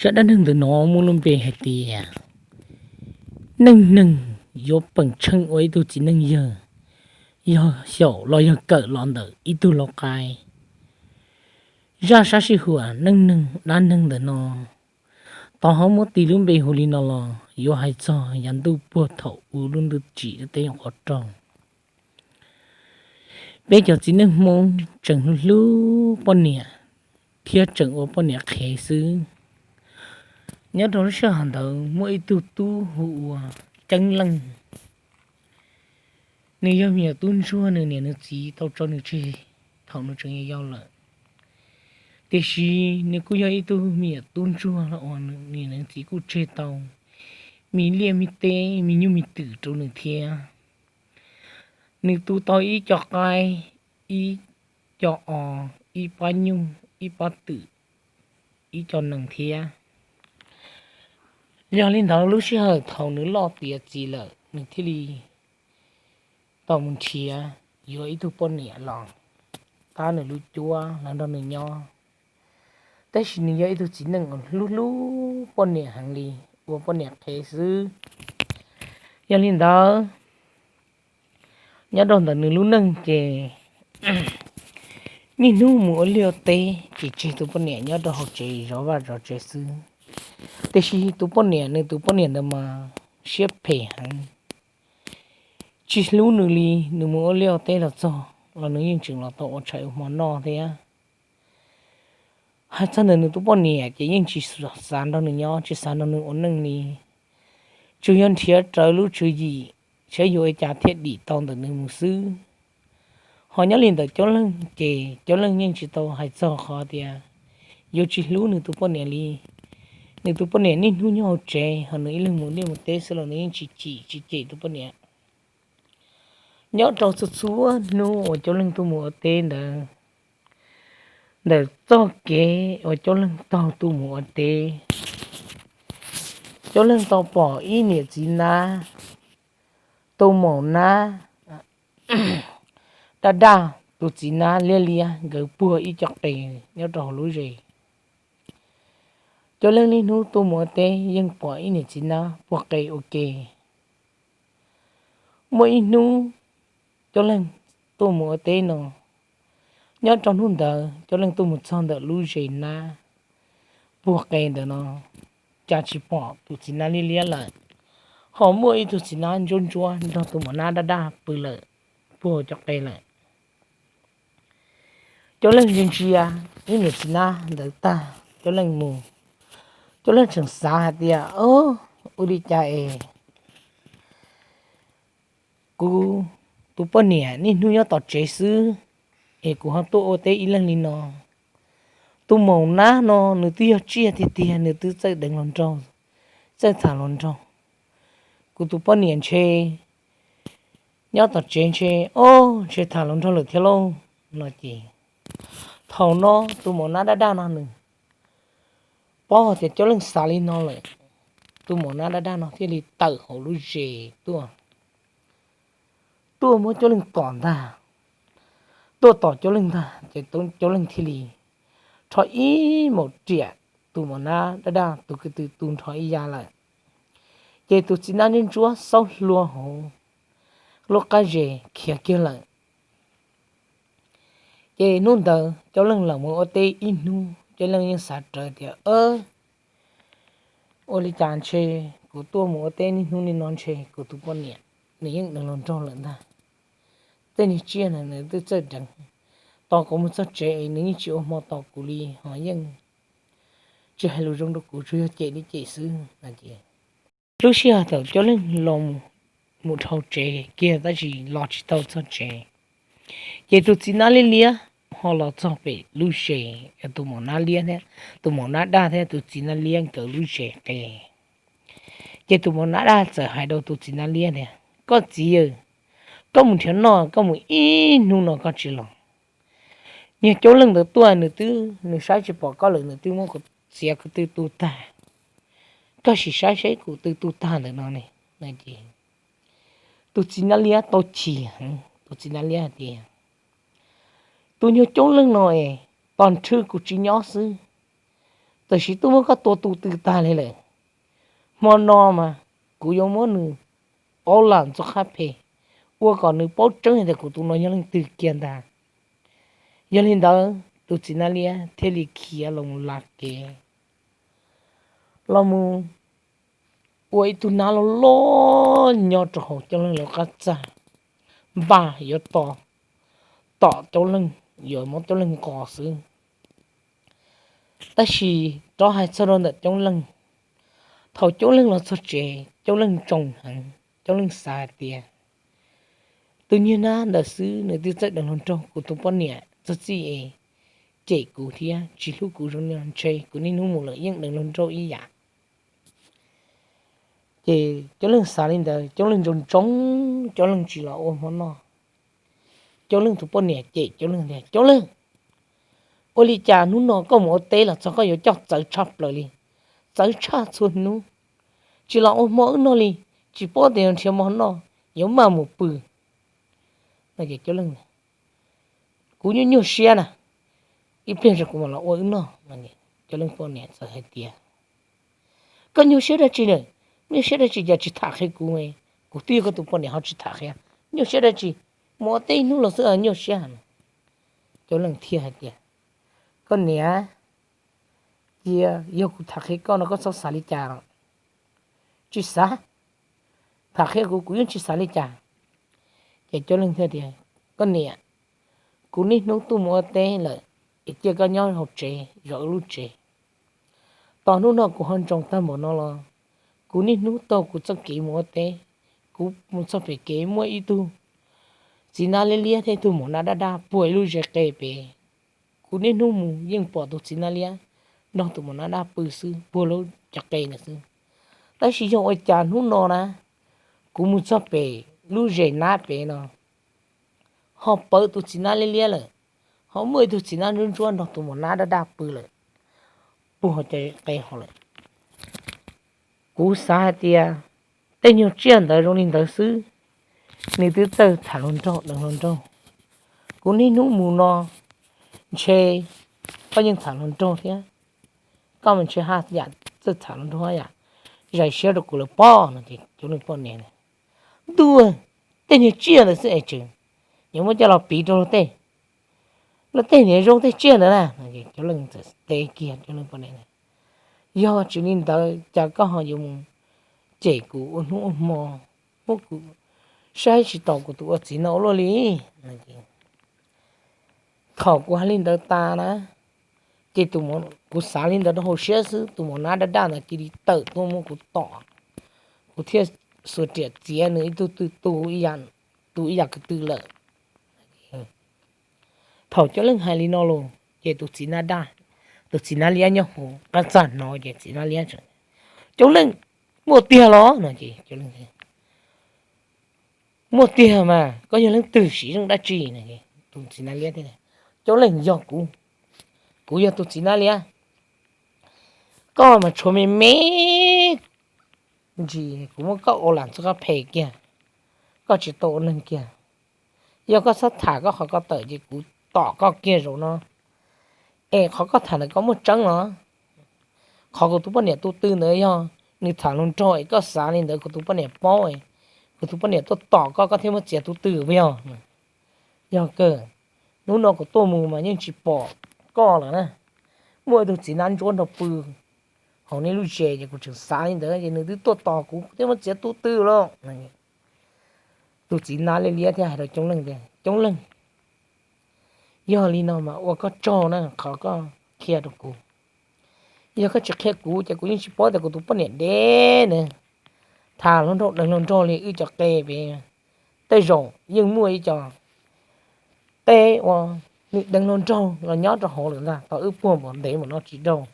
Zaj dab neeg ntawm no muaj lub npe hais tias neej neeg yuav peem tsheej ua ib tug txiv neej yawg, yog xyaum los yog kawm los ntawm ib tug lau qaib. Zaj sab sij huam neej neeg dab neeg ntawm no, tau ho muab tis lub npe hu li no los yuav hais txog yav ntuj puag thaum ub lub ntuj tsim lub teb nyuam qhuav raug. Peb cov txiv neej Hmoob tseem hlub hlub poj niam thiab tseem ua poj niam qhev xwb. Nyob rau lub sij hawm ntawd muaj ib tug tub hu ua Ceeb Leej. Nws yog me nyuam tub ntsuag, nws niam nws txiv tau tso nws tseg thaum nws tseem yau yau lawm. Tiam sis nws kuj yog ib tug me nyuam tub ntsuag uas nws niam nws txiv kuj tseg tau me liaj me teb, me nyuj me twm rau nws thiab. Nws tu tau ib co qaib, ib co os, ib pab nyuj, ib pab twm, ib co nees thiab. Yog li ntawd lub sij hawm thaum nws loj tiav txiv lawm nws thiaj li tau mus nrhiav yuav ib tug poj niam los tab nws lub cuab los nrog nws nyob. Tab sis nws yog ib tug txiv neej uas hlub hlub poj niam heev li, ua poj niam qhev xwb. Yog li ntawd, nyob rau ntawm nws lub neej ces niaj hnub mus ua liaj ua teb ces tseg tus poj niam nyob rau hauv tsev zov vaj zov tsev xwb. Tiam sis tus poj niam, nws tus poj niam ntawd mas siab phem heev, tsis hlub nws li. Nws mus ua liaj ua teb los txog los nws yeej tseem los tau ua tshais ua hmo noj thiab. Hais txog ntawm nws tus poj niam ces yeej tsis xav nrog nws nyob, tsis xav nrog nws ua neej li, tsuas yog nrhiav rawv lub tswv yim saib yuav ua cas thiaj dim tau ntawm nws mus xwb. Ho nyob li ntawm Coob Leej ces Coob Leej yeej tsis tau hais txog qhov tias yuav tsis hlub nws tus poj niam li. Nws tus poj niam niaj hnub nyob hauv tsev, ho nws ib leeg mus liaj mus teb xwb los nws yeej tsis chim tsis cem tus poj niam. Nyob rau txhua txhua hnub uas Coob Leej tuaj mus ua teb ntawd, ntawm txoj kev uas Coob Leej taug tuaj mus ua teb, Coob Leej tau pom ib niam txiv nab, tus maum nab daj daj, tus txiv nab liab liab, nkawd puag ib co qe nyob rau hauv lub zes. Coob Leej niaj hnub tuaj mus ua teb yeej pom ib niam txiv nab puag qe ua ke. Muaj ib hnub Coob Leej tuaj mus ua teb no, nyob rau hnub ntawd Coob Leej tuaj mus txog ntawm lub zes nab puag qe ntawd no, cas tsis pom tus txiv nab liab liab lawm, ho muaj ib tug txiv nab ntsuab ntsuab nrog tus maum nab daj daj pw lawm puag cov qe lawm. Coob Leej ntsia ntsia ib niam txiv nab ntawd tag, Coob Leej mus, Coob Leej tseem xav hais tias, Ua li cas es kuv tus poj niam niaj hnub nyob tom tsev xwb, es kuv ho tuaj ua teb ib leeg li no? Tus maum nab no nws twb yog tsiaj tiag tiag, nws twb txawj deev hluas nraug, txawj tham hluas nraug. Kuv tus poj niam ntshe nyob tom tsev ntshe, o, ntshe tham hluas nraug lawm thiab lauj, no ces thaum no tus maum nab daj daj no nws paub hais tias Coob Leej xav li no lawm, tus maum nab daj daj no thiaj li tawm hauv lub zes tuaj, tuaj muab Coob Leej tom ntag. Tuaj tom Coob Leej ntag ces Coob Leej thiaj li rho ib maum riam tus maum nab daj daj tus ko tw tu nrho ib yav lawm. Ces tus txiv nab ntsuab ntsuab xaub hlua hauv lub qab zes khiav kiag lawm. Ces hnub ntawd Coob Leej los mus ua teb ib hnub, Coob Leej yeej xav rawv tias, Ua li cas ntshe kuv tuaj mus ua teb niaj hnub li no ntshe kuv tus poj niam nws yeej deev hluas nraug lawm ntag. Tej niag tsiaj no nws twb txawj deev, tos kuv mus txog tsev es nws yeej tsis ua hmo tos kuv li, ho yeej tsis hais lus zoo rau kuv, tsuas yog cem li cem xwb no ces lub sij hawm thaum Coob Leej los mus dhau tsev kiag tab sis los tsis tau txog tsev, ces tus txiv nab liab liab ho los txog pem lub zes, tus maum nab liab thiab tus maum nab daj thiab tus txiv nab liab nkawd lub zes qe. Ces tus maum nab daj txawm hais rau tus txiv nab liab tias, Koj txiv aw, koj mus nrhiav noj koj mus ib hnub no koj tsis los, niag Coob Leej ntawd tuaj nws twb, nws saib tsis pom koj lawm nws twb muab kuv txiav kuv tw tu tag. Koj sim saib seb kuv tw tu tag ntawm no ne. Tus txiv nab liab tau chim heev, tus txiv nab liab hais tias, Tus nyuag Coob Leej no es tos nrhw kuv tsis nyob xwb, Tam sim tuaj muab koj tua tu tw tag li lawm. Hmo no mas kuv yuav muab nws ob lam txoj qab phem ua kom nws paub tseeb tias kuv tus no yog leej twg kiag ntag. Yog li ntawd tus txiv Nab Liab thiaj li khiav loo la kev los mus ua ib tug nab loj loj nyob rau hauv Coob Leej lub qab txaj, npaj yuav tos, tom Coob Leej, yuav muab Coob Leej nqos xwb. Tab sis rov hais txog rau ntawm Coob Leej, thaum Coob Leej los txog tsev, Coob Leej tsoo heev, Coob Leej xav hais tias, tus niag nab ntawd xwb nws twb txawj deev hluas nraug, kuv tus poj niam txog txij es cem kuv thiab tsis hlub kuv zoo li no, ntshe kuv niaj hnub mus lawm yeej deev hluas nraug ib yam. Ces Coob Leej xav li ntawd, Coob Leej ntsoov ntsoov, Coob Leej tsis los ua hmo noj. Coob Leej tus poj niam cem Coob Leej tias, Coob Leej, ua li cas hnub no koj mus ua teb los txog koj yuav coj txawv tshaj plaws li, txawv tshaj txhua hnub, tsis los ua hmo wb noj li, tsis paub tias yuav nrhiav hmo noj, yuav maj mus pw. Coob Leej, kuv nyuaj nyuaj siab na, ib pliag kuv mam los ua wb noj. Coob Leej poj niam txawm hais tias, koj nyuaj siab dab tsi na? Nyuaj siab dab tsi cas tsis tham qhia kuv? Kuv twb yog koj tus poj niam ho tsis tham qhia, nyuaj siab dab tsi? Mus ua teb ib hnub los xwb nyuaj siab. Coob Leej thiaj hais tias, koj niam, cia yog kuv tham qhia koj no koj txhob xav li cas los? Tsis xav. Tham qhia kuv, kuv yeej tsis xav li cas. Ces Coob Leej thiaj tias, koj niam, kuv niaj hnub tuaj mus ua teb lawm, es cia koj nyob hauv tsev zov wb lub tsev. Tos hnub no kuv ho ntsoov tag npaum no los, kuv niaj hnub taug kuv txoj kev mus ua teb, kuv mus txog pem kev muaj ib tug txiv nab liab liab thiab ib tug maum nab daj daj puag ib lub zes qe pem. Kuv niaj hnub mus yeej pom tus txiv nab liab nrog tus maum nab daj pw xwb puag lub cov qe ntawd xwb. Tab sis yog ua cas hnub no na, kuv mus txog pem lub zes nab pem no, ho pawv tus txiv nab liab liab lawm, ho muaj ib tug txiv nab ntsuab ntsuab nrog tus maum nab daj daj pw lawm, puag cov qe hauv lawm. Kuv xav hais tias tej nyuag tsiaj ntawd zoo li ntawd xwb, nws twb txawj tham hluas nraug deev hluas nraug. Kuv niaj hnub mus no, ntshe koj yeej tham hluas nraug thiab, koj mas ntshe haj yam txawj tham hluas nraug haj yam zais siab rau kuv lawm pob no. Ces Coob Leej poj niam, ntuj, tej nyuag tsiaj ntawd xwb es tseem yuav muab coj los piv rau luag tej, luag tej niag zoo tej tsiaj ntawd na. Coob Leej txawm teb kiag Coob Leej poj niam, yog tsis li ntawd cas koj ho yuav mus cem kuv ua hnub ua hmo, muab kuv saib tsis taus kuv tus ua txiv no ua luaj li. Thaum kuv hais li ntawd tas na, ces kuv xav li ntawd rau hauv siab xwb, tus maum nab daj daj ntawd cia li tawm tuaj muab kuv tom, kuv thiaj xuas riam txiav nws ib tug tw tu, tu ib yam kwv tw lawm. Thaum Coob Leej hais li no los ces tus txiv nab daj, tus txiv nab liab nyob hauv qab txaj hnov ces txiv nab liab, Coob Leej, muaj tiag los? No ces, muaj tiag mas, koj yog leej twg siv zeej dab tsi? Tus txiv nab liab, Coob Leej, yog kuv, kuv yog tus txiv nab liab. Koj mas tshuav me me ntsis, kuv muab koj ua lam txoj kab phem kiag, koj tsis tau ua neeg kiag. Yog koj txhob tham koj qhov ko tawm ces kuv tom koj kiag zaum no. Es qhov koj tham ntawd koj muaj tseeb los? Qhov kuv tus poj niam tu tw ntawd yog nws tham hluas nraug es koj xav li ntawd kuv tus poj niam paub, kuv tus poj niam tuaj tom koj koj thiaj muab txiav tu tw puas yog? Yog kawg, hnub no kuv tuaj mus mas yeej tsis pom koj lawm na. Muaj ib tug txiv nab ntsuab nrog pw hauv nej lub zes ces kuv tseem xav li ntawd ces nws twb tuaj tos kuv thiaj muab txiav tu tw lawm. Tus txiv nab liab liab thiaj hais rau Coob Leej tias, Coob Leej, yog li no mas ua koj tsaug na qhov koj qhia rau kuv. Yog koj tsis qhia kuv ces kuv yeej tsis paub tias kuv tus poj niam deb na, tham hluas nraug deev hluas nraug li wb cov qe pem. Tej zaum yeej muaj ib co teb uas nws deev hluas nraug los nyob rau hauv lawm ntag, tau wb puag npaum ntev mus no tsis daug.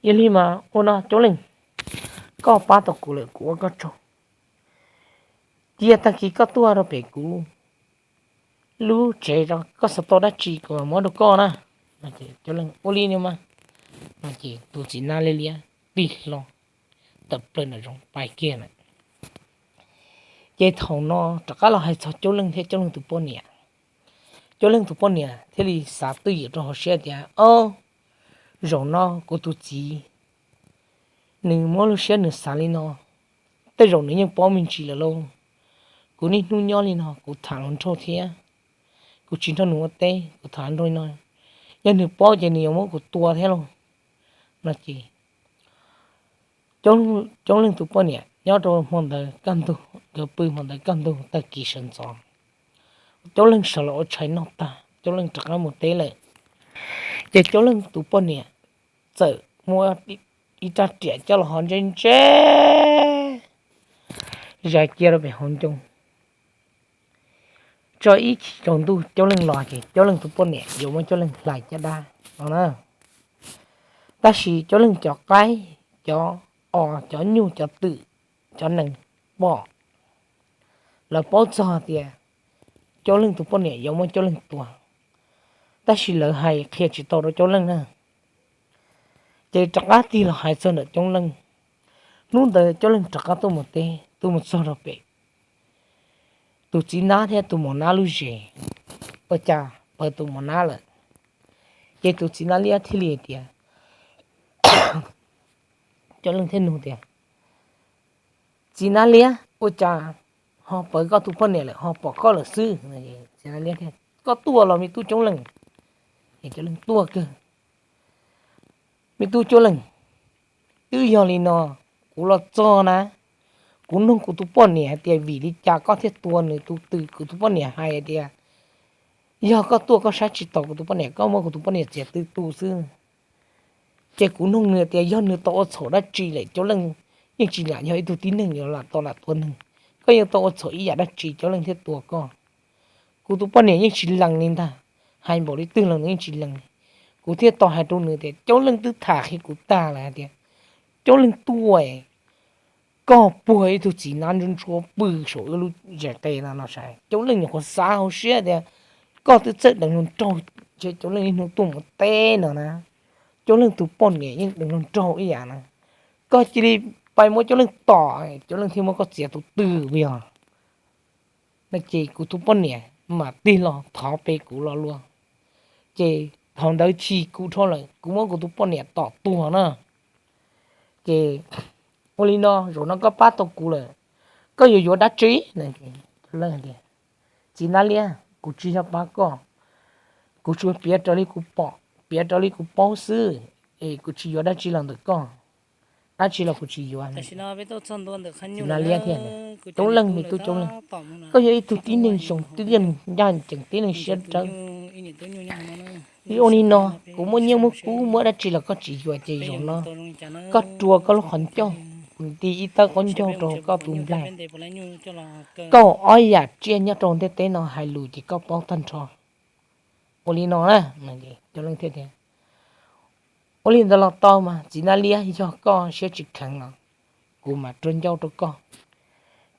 Yog li mas ua no Coob Leej, koj pab tau kuv lawm kuv ua koj tsaug. Cia tag kis koj tuaj rau pem kuv lub tsev, koj xav tau dab tsi kuv mam muab rau koj na. Ua li no mas, no ces tus txiv nab liab liab tig hlo tawm plaws nram zoov pais kiag lawm. Ces thaum no rov qab los hais txog Coob Leej thiab Coob Leej tus poj niam. Coob Leej tus poj niam thiaj li xav twj ywm rau hauv siab tias, o, Zaum no kuv tus txiv, nws muab lub siab nws xav li no, tej zaum nws yeej paub me ntsis lawm lauj. Kuv niaj hnub nyob li no kuv tham hluas nraug thiab, kuv tsis nrog nws ua teb, kuv tham hluas nraug li no, yog nws paub ces nws yuav muab kuv tua thiab lauj. No ces Coob Leej tus poj niam nyob rau hmo ntawd kaj ntug, nkawd pw hmo ntawd kaj ntug tag kis sawv ntxov, Coob Leej sawv los ua tshais noj tag, Coob Leej rov qab mus teb lawm. Ces Coob Leej tus poj niam txawm muab ib rab riam coj los ho ntse ntse zais cia rau pem hauv ncoo. Tso ib chim tsaus ntuj Coob Leej los ces Coob Leej tus poj niam yuav muab Coob Leej hlais caj dab no na. Tab sis Coob Leej cov qaib, cov os, cov nyuj, cov twm, cov nees pom, lawv paub txog tias Coob Leej tus poj niam yuav muab Coob Leej tua, tab sis lawv hais qhia tsis tau rau Coob Leej na. Ces rov qab tig los hais txog ntawm Coob Leej. Hnub ntawd Coob Leej rov qab tuaj mus teb, tuaj mus txog rau pem tus txiv nab thiab tus maum nab lub zes, ua cas pawv tus maum nab lawm. Ces tus txiv nab liab thiaj li tias, Coob Leej thiaj nug tias, Txiv nab liab, ua cas ho pawv koj tus poj niam lawm ho pom koj lawm xwb? Koj tuaj los me tub Coob Leej? Coob Leej tuaj kawg. Me tub Coob Leej, twb yog li no, kuv los txog na, kuv nug kuv tus poj niam hais tias vim li cas koj thiaj tua nws tus twm, kuv tus poj niam hais tias yog koj tuaj koj saib tsis taus kuv tus poj niam, koj muab kuv tus poj niam txiav tw tu xwb. Ces kuv nug nws tias yog nws tau ua txhaum dab tsi lawm, Coob Leej yeej tsis lam yog ib tug tib neeg yuav lam tau lam tua neeg, koj yeej tau ua txhaum ib yam dab tsi Coob Leej thiaj tua koj? Kuv tus poj niam yeej tsis lees li ntag, hais npaum li twg los nws yeej tsis lees li. Kuv thiaj tau hais rau nws tias Coob Leej twb tham qhia kuv tag lawm hais tias Coob Leej tuaj, koj puag ib tug txiv nab ntsuab ntsuab pw saum wb lub zes qe no no sav, Coob Leej nyuam qhuav xav hauv siab tias koj twb txawj deev hluas nraug, ntshe Coob Leej niaj hnub tuaj mus teb no na, Coob Leej tus poj niam yeej deev hluas nraug ib yam na, koj cia li pais muab Coob Leej tom, Coob Leej thiaj muab koj txiav tus twg yog. No ces kuv tus poj niam mam tig los thov pe kuv los luag. Ces thaum ntawd chim kuv dhau lawm, kuv muab kuv tus poj niam tom tuag na. Ces ua li no, zaum no koj pab tau kuv lawm, koj yuav yuav dab tsi? Txiv nab liab, kuv tsis yog pab koj, kuv tsuas piav raws li kuv pom, piav raws li kuv paub xwb, es kuv tsis yuav dab tsi los ntawm koj, dab tsi los kuv tsis yuav. Txiv nab liab thiaj, Coob Leej, me tub Coob Leej, koj yog ib tug tib neeg zoo, tib neeg ncaj ncees, tib neeg siab dawb. Ua li no, kuv muaj nyiaj muaj kub muaj dab tsi los koj tsis yuav ces zaum no koj rua koj lub qhov ncauj, kuv nti ib tawb qaub ncaug rau koj tus nplaig. Koj ob yam tsiaj nyob rau ntiaj teb no hais lus ces koj paub tag nrho. Ua li no na, Coob Leej thiaj tias, ua li ntawd los tau mas txiv nab liab, yog koj siab tsis kheev los kuv mam rua ncauj rau koj,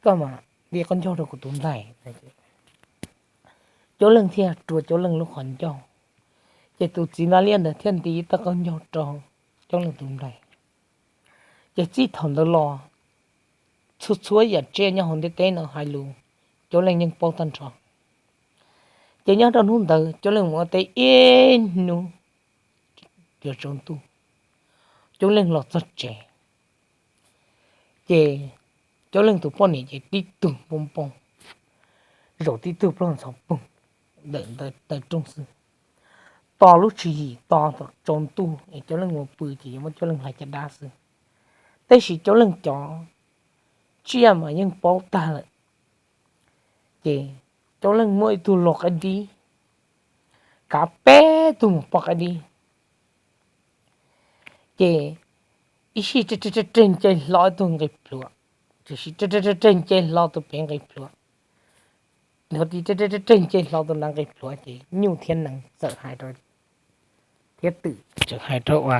koj mam nti qaub ncaug rau kuv tus nplaig. Coob Leej thiaj rua Coob Leej lub qhov ncauj, ces tus txiv nab liab ntawd thiaj nti ib tawb qaub ncaug rau Coob Leej tus nplaig. Ces txij thaum ntawd los, txhua txhua yam tsiaj nyob hauv ntiaj teb no hais lus, Coob Leej yeej paub tag nrho. Ces nyob rau hnub ntawd Coob Leej mus ua teb ib hnub yuav tsaus ntuj, Coob Leej los txog tsev, ces Coob Leej tus poj niam ces tib tug npoo npoo, zaum tib tug ploj ntxhov poog ntawm taw rooj xwb. Tos lub tswv yim tos tsaus ntuj es Coob Leej mus pw ces yuav muab Coob Leej hlais caj dab xwb. Tab sis Coob Leej cov tsiaj mas yeej paub tag lawm. Ces Coob Leej muab ib tug lau qaib dib, kav peb tug mus poj qaib dib. Ces ib sij reg reg nce hlo ib tug nqi plhuav, tiam sis reg reg nce hlo tus pem nqi plhuav, nov ti reg reg nce hlo tus nav nqi plhuav ces nyuj thiab nees txawm hais rau, thiab twm txawm hais rau ua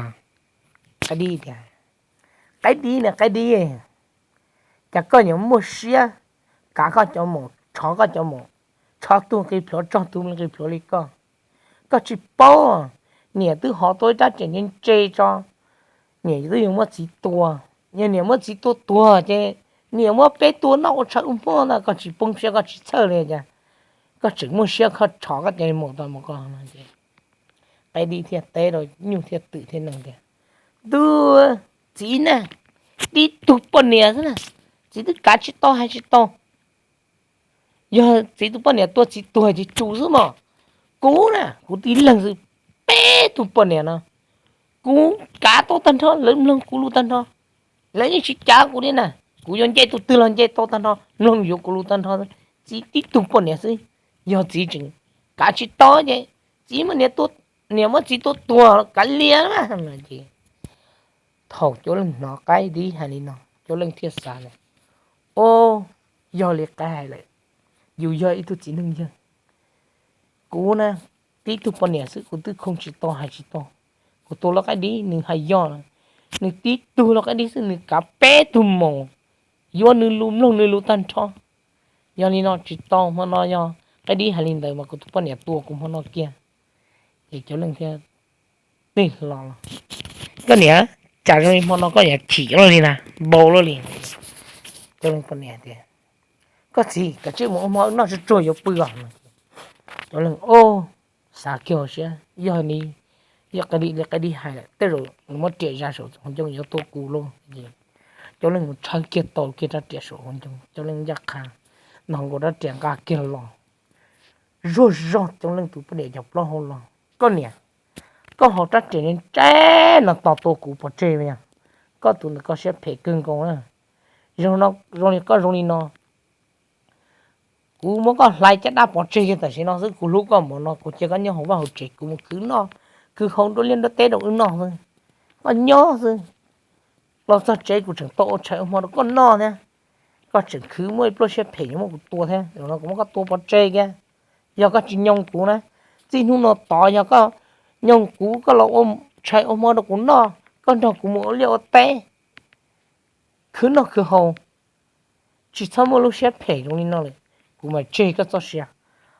qaib dib tias, qaib dib ne qaib dib, cas koj yuav muaj siab kav koj cov maum, tshov koj cov maum, tshov tus nqi plhuav tso tus nqi plhuav li koj? Koj tsis paub, niam twb hov tau ib rab riam ntse ntse tso, niam twb yuav muab txiv tua. Yog niam muab txiv tua tuag ces niam muab peb tua noj ua tshav ua muag ntag, koj tsis poob siab koj tsis txhawj li cas? Koj tseem muaj siab koj tshov koj cov maum tau mus koj no ces Qaib Dib thiaj teb rau Nyuj thiab Twm thiab Nees tias, Ntuj, txiv na, tib tug poj niam xwb na, txiv twb kav tsis tau hais tsis tau. Yog txiv tus poj niam tua txiv tuag ces tsum xwb mog. Kuv na, kuv tib leeg xwb, peb tug poj niam no, kuv kav tau tag nrho, lawv mloog kuv lus tag nrho, lawv yeej tsis cav kuv li na. Kuv yuav nce tus twg los nce tau tag nrho, mloog yuav kuv lus tag nrho. Txiv tib tug poj niam xwb, yog txiv tseem kav tsis tau ces txiv muab niam tua, niam muab txiv tua tuag kav liam na. Ces thaum Coob Leej hnov Qaib Dib hais li no, Coob Leej thiaj xav tias, Au, yog li Qaib hais lawm, yus yog ib tug txiv neej yawg, kuv na, tib tug poj niam xwb kuv twb khoo tsis tau hais tsis tau. Kuv tua los Qaib Dib nws hais yog, nws tib tug los Qaib Dib xwb nws kav peb tug maum, yuav nws lus mloog nws lus tag nrho. Yog li no tsis tau, hmo no yog Qaib Dib hais li ntawd mas kuv tus poj niam tua kuv hmo no kiag. Ces Coob Leej thiaj tig hlo los, Koj niam, cas zoo li hmo no koj yuav chim luaj li na, npau luaj li? Coob Leej poj niam tias, Koj txiv, kav tsij mus ua hmo wb noj tsuag tsuag yuav pw os. Coob Leej, Au, xav kiag siab, yog li, yog Qaib Dib li Qaib Dib hais lawm, tej zaum nws muab riam zaj saum hauv ncoo yuav tua kuv lauj. Coob Leej mus tshawb kiag tau kiag rab riam saum hauv ncoo, Coob Leej ncaj qha nqa nkaus rab riam nqa kiag los, zuag zog Coob Leej tus poj niam cov plaub hau los, Koj niam, koj haus rab riam ntse no tos tua kuv pov tseg yog, koj tus ntawd koj siab phem kawg nkaus na. Zoo li koj zoo li no, kuv muab koj hlais caj dab pov tseg kiag tam sim no xwb, kuv hlub koj npaum no kuv cia koj nyob hauv vaj hauv tsev, kuv mus khwv noj khwv haus nruab liaj nruab teb rau wb noj xwb. Koj nyob xwb, los txog tsev kuv tseem tau ua tshais ua hmo rau koj noj thiab. Koj tseem khwv muaj ib pluaj siab phem yuav muab kuv tua thiab, zaum no kuv muab koj tua pov tseg kiag. Yog koj tsis nyoo kuv na, txij hnub no tod yog koj nyoo kuv, koj los ua tshais ua hmo rau kuv noj, koj nrog kuv mus ua liaj ua teb, khwv noj khwv haus, tsis txhob muaj lub siab phem zoo li no lawm, kuv mam tseg koj txoj sia.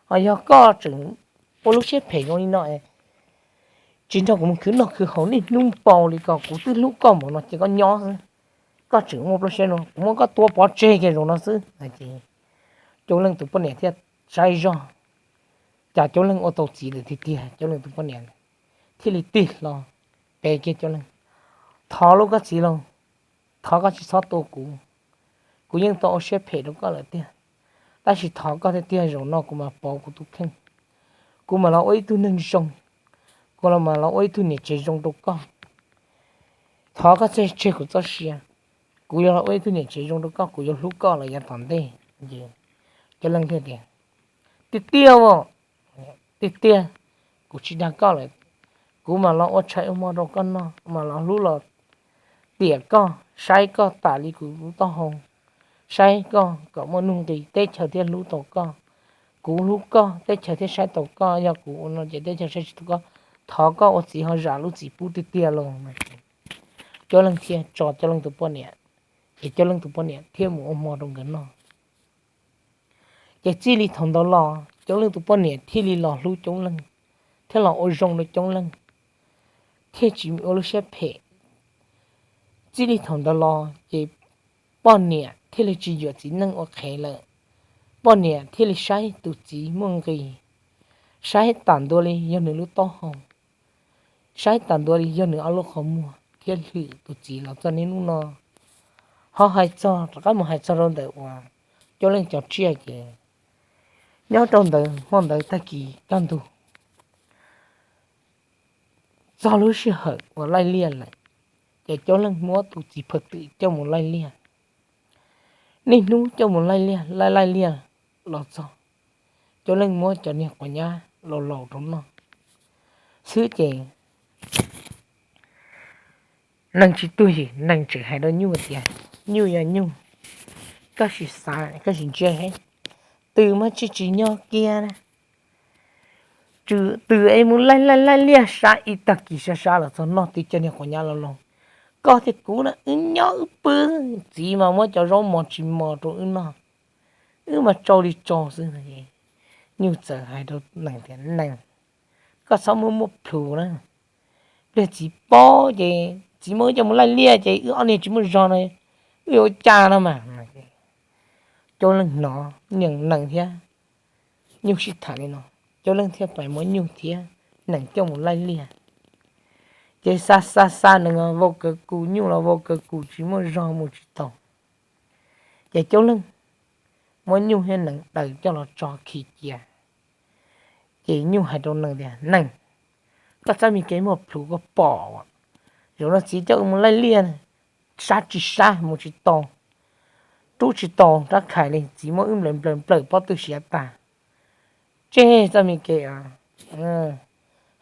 Ho yog koj tseem ua lub siab phem zoo li no, tsis nrog kuv mus khwv noj khwv haus niaj hnub npau li ko, kuv twb hlub koj npaum no cia koj nyob xwb, koj tseem muaj pluaj siab no, kuv muab koj tua pov tseg kiag zaum no xwb. Coob Leej tus poj niam thiaj saib zog, cas Coob Leej ua tau txiv lawm tiag tiag, Coob Leej tus poj niam thiaj li tig hlo pe kiag Coob Leej, Thov lauj koj txiv lauj, thov koj tsis txhob tua kuv, kuv yeej tau ua siab phem rau koj lawm tiag, tab sis thov koj tiag tiag zaum no kuv mam pauv kuv tus kheej, kuv mam los ua ib tug neeg zoo, kuv los mam los ua ib tug niam tsev zoo rau koj. Thov koj txhob tseg kuv txoj sia, kuv yuav los ua ib tug niam tsev zoo rau koj, kuv yuav hlub koj los yav tom ntej. Coob Leej thiaj tias, Tiag tiag as, tiag tiag, kuv tsis dag koj lawm, kuv mam los ua tshais ua hmo rau koj noj, mam los hlub los tiam koj, saib koj tas li kuv lub taub hau, saib koj kom muaj nuj nqis, teb chaws thiaj hlub tau koj. Kuv hlub koj, teb chaws thiaj saib tau koj, yog kuv ua no ces teb chaws saib tsis tau koj. Thov koj ua txiv ho zam lub txim pub tiag tiag lauj. Coob Leej thiaj tso Coob Leej tus poj niam, ces Coob Leej tus poj niam thiaj mus ua hmo rau nkawd noj. Ces txij li thaum ntawd los Coob Leej tus poj niam thiaj li los hlub Coob Leej, thiab los ua zoo rau Coob Leej, thiaj tsis ua lub siab phem. Txij li thaum ntawd los ces poj niam thiaj li tsis yuam txiv neej ua qhev lawm, poj niam thiaj li saib tus txiv muaj nqis, saib tas ntua li yog nws lub taub hau, saib tas ntua li yog nws ob lub qhov muag, thiaj hlwm tus txiv los txog niaj hnub no. Ho hais txog rov qab mus hais txog rau ntawm uas Coob Leej cov tsiaj ces nyob rau ntawd hmo ntawd tag kis kaj ntug txog lub sij hawm uas laij liaj lawm, ces Coob Leej muab tus txiv phaj twm coj mus laij liaj. Niaj hnub coj mus laij liaj, laij laij liaj los txog, Coob Leej muab cov niag quav nyab laus laus rau noj xwb ces Nees tsis tuag yim, Nees tseem hais rau Nyuj tias, Nyuj yog Nyuj, koj sim xav koj sim ntsia, twb mas tsis tsis nyob kiag na, twb es mus laij laij laij liaj sab ib tag kis sab sab los txog noj tib cov niag quav nyab laus laus. Koj thiab kuv na wb nyob wb pw, txiv mas muab cov zaub mos tsis mos rau wb noj, wb mas tsau li tsau xwb. Nyuj txawm hais rau Nees tias, Nees, koj txhob muaj muaj plhus na, pliag txiv paub ces txiv muab wb coj mus laij liaj ces wb ob niag tsis muaj zog no, wb yuav ua cas no mas. Coob Leej hnov niam Nees thiab Nyuj sib tham li no, Coob Leej thiaj pais muab Nyuj thiab nees coj mus laij liaj. Ces xa xa xa nees los vau kav kum, nyuj los vau kav kum, tsis muaj zog mus tsis tau. Ces Caub Leej muab nyuj thiab nees daws coj los tso khi cia. Ces nyuj hais rau nees tias, Nees, koj txoj me kev muaj plhus koj pom, zaum no txiv coj wb mus laij liaj, sab tsis sab mus tsis tau, rub tsis tau rab khais li, txiv muab wb nplawm nplawm nplawm pob tw siav tag. Tseg txoj me kev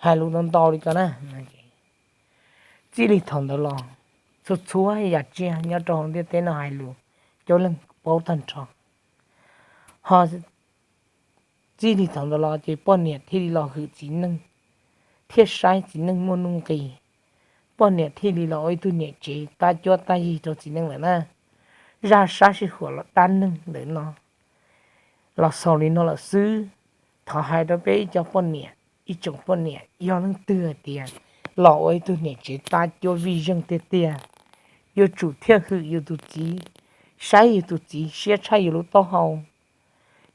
hais lus ntau ntau li ko na. Txij li thaum ntawd los, txhua txhua yam tsiaj nyob rau hauv ntiaj teb no hais lus, Caub Leej paub tag nrho. Ho txij li thaum ntawd los ces poj niam thiaj li los hwm txiv neej, thiab saib txiv neej muaj nuj nqis. Poj niam thiaj li los ua ib tug niam tsev tab cuab tab yig rau txiv neej lawm na. Zaj sab sij huam los dab neeg ntawm no los xaus li no lawm xwb. Thov hais rau peb ib co poj niam, ib tsoom poj niam, yog leej twg hais tias los ua ib tug niam tsev tab cuab vij zeej tiag tiag, yuav tsum thiaj hwm yus tus txiv, saib yus tus txiv siab tshaj yus lub taub hau.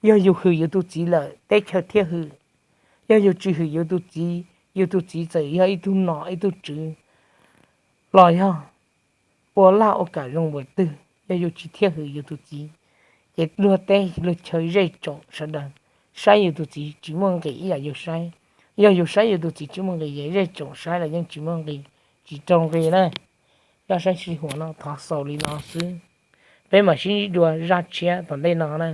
Yog yus hwm yus tus txiv lawm, teb chaws thiaj hwm. Yog yus tsis hwm yus tus txiv, yus tus txiv txawm yog ib tug nom ib tug tswv los yog ua laj ua kam zoo npaum twg, yog yus tsis thiaj hwm yus tus txiv, ces luag teb luag chaw zej tsoom sawv daws saib yus tus txiv tsis muaj nqis ib yam yus saib. Yog yus saib yus tus txiv tsis muaj nqis ces zej tsoom saib los yeej tsis muaj nqis, tsis rau nqi na. Zaj sab sij huam no thov xaus li no xwb, peb mam sib ntsib dua zaj tshiab tom ntej no na.